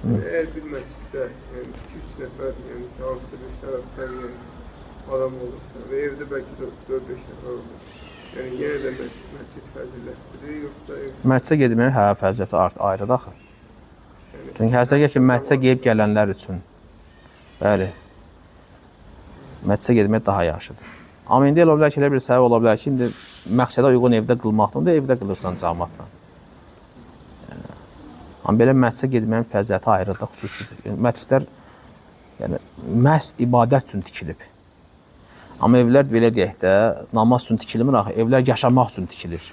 Yəni, əgər bir məsciddə, yəni 2-3 nəfər, yəni hansısa bir səbəbdən, yəni adam olursa və evdə bəlkə də 4-5 nəfər olur. Yəni yenə də məscid fəzilətlidir, yoxsa ev? Məscidə getməyin hə fəziləti ayrıdır axı. Yəni, Çünki həsə ki, məscidə gedib gələnlər üçün. Bəli. Məscidə getmək daha yaxşıdır. Amma indi elə ola bilər ki, elə bir səbəb ola bilər ki, indi məqsədə uyğun evdə qılmaqdır, onda evdə qılırsan cəmaatla. Amma belə məscidə getməyin fəziləti ayrıdır, xüsusidir. Yəni, məscidlər yəni məhz ibadət üçün tikilib. Amma evlər belə deyək də, namaz üçün tikilmir axı, evlər yaşamaq üçün tikilir.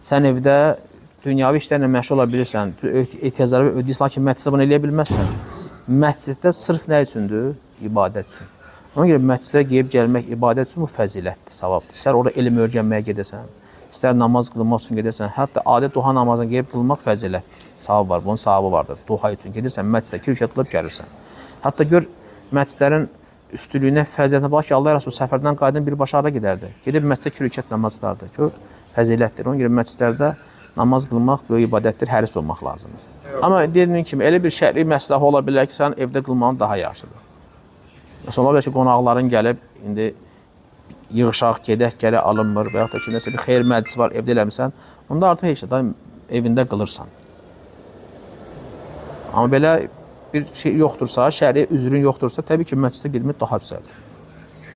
Sən evdə dünyavi işlərlə məşğul ola bilirsən, ehtiyacları ödəyirsən, lakin məsciddə bunu eləyə bilməzsən. Məsciddə sırf nə üçündür? İbadət üçün. Ona görə məscidə gedib gəlmək ibadət üçün bu fəzilətdir, savabdır. İstər orada elm öyrənməyə gedəsən, istər namaz qılmaq üçün gedəsən, hətta adi duha namazını gedib qılmaq fəzilətdir. Savab var, bunun savabı vardır. Duha üçün gedirsən məscidə 2 rükət qılıb gəlirsən. Hətta gör məscidlərin üstünlüyünə, fəzilətinə bax ki, Allah Rəsulü səfərdən qayıdan birbaşa hara gedərdi? Gedib məscidə 2 rükət namaz qılardı. Gör, fəzilətdir. Ona görə məscidlərdə namaz qılmaq böyük ibadətdir, həris olmaq lazımdır. Amma dediyim kimi elə bir şəri məsləhə ola bilər ki, sən evdə qılmağın daha yaxşıdır. Məsələn, ola bilər ki, qonaqların gəlib indi yığışaq, gedək, gələ alınmır və yaxud da ki, nəsə bir xeyir məclisi var, evdə eləmisən, onda artıq heç nə, evində qılırsan. Amma belə bir şey yoxdursa, şəri üzrün yoxdursa, təbii ki, məscidə getmək daha əfzəldir.